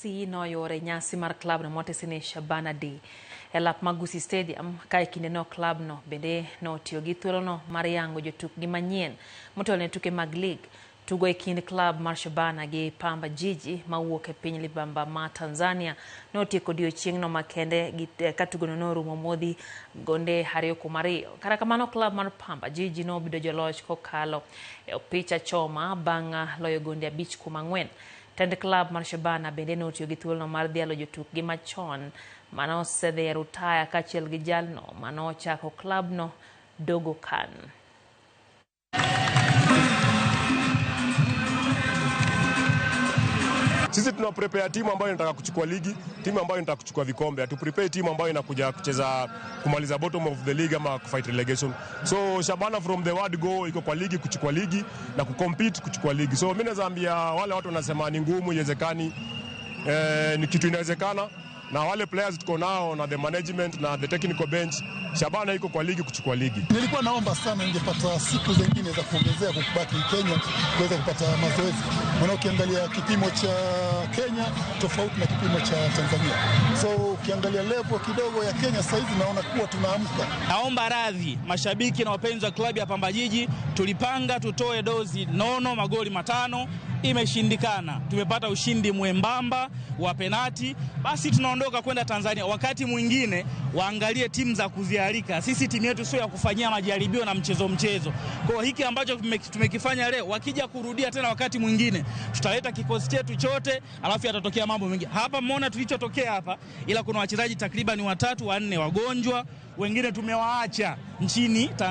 FC noyuore nyasi mar klabno motisi ni Shabana Day e lap mar Gusii Stadium ka e kindeno klabno bende notiyo gi thuolono mar yango jotukgi manyien motelo ne tuke mag lig. Tugo e kind klab mar Shabana gi Pamba Jiji mawuok e piny libamba ma Tanzania notieko odiechieng'no makende gi ka tugono norumo modhi gonde 2-2. Kata kamano klab mar Pamba Jiji nobedo joloch kokalo e opich achoma bang' loyo gonde 5-4. Tend klab mar Shabana bende notiyo gi thuolono mar dhialo jotukgi machon manosedhi e rutaya kaachiel gi jalno manochako klabno Dogo Khan. Sisi tuna prepare timu ambayo inataka kuchukua ligi, timu ambayo inataka kuchukua vikombe. Hatu prepare timu ambayo inakuja kucheza kumaliza bottom of the league ama kufight relegation. So Shabana from the word go iko kwa ligi kuchukua ligi na kucompete kuchukua ligi. So mimi naweza ambia wale watu wanasema ni ngumu, iwezekani. Ni kitu inawezekana, na wale players tuko nao na the management na the technical bench, Shabana iko kwa ligi kuchukua ligi. Nilikuwa naomba sana ningepata siku zingine za kuongezea kubaki Kenya kuweza kupata mazoezi. Maana ukiangalia kipimo cha Kenya tofauti na kipimo cha Tanzania. So ukiangalia level kidogo ya Kenya sasa hivi naona kuwa tunaamka. Naomba radhi mashabiki na wapenzi wa klabu ya Pamba Jiji, tulipanga tutoe dozi nono magoli 5, imeshindikana. Tumepata ushindi mwembamba wa penati, basi tunaondoka kwenda Tanzania. Wakati mwingine waangalie timu za kuzialika. Sisi timu yetu sio ya kufanyia majaribio na mchezo mchezo. Kwa hiki ambacho tumekifanya leo, wakija kurudia tena wakati mwingine tutaleta kikosi chetu chote, alafu yatatokea mambo mengi. Hapa mmeona tulichotokea hapa, ila kuna wachezaji takriban 3-4 wagonjwa, wengine tumewaacha nchini Tanzania.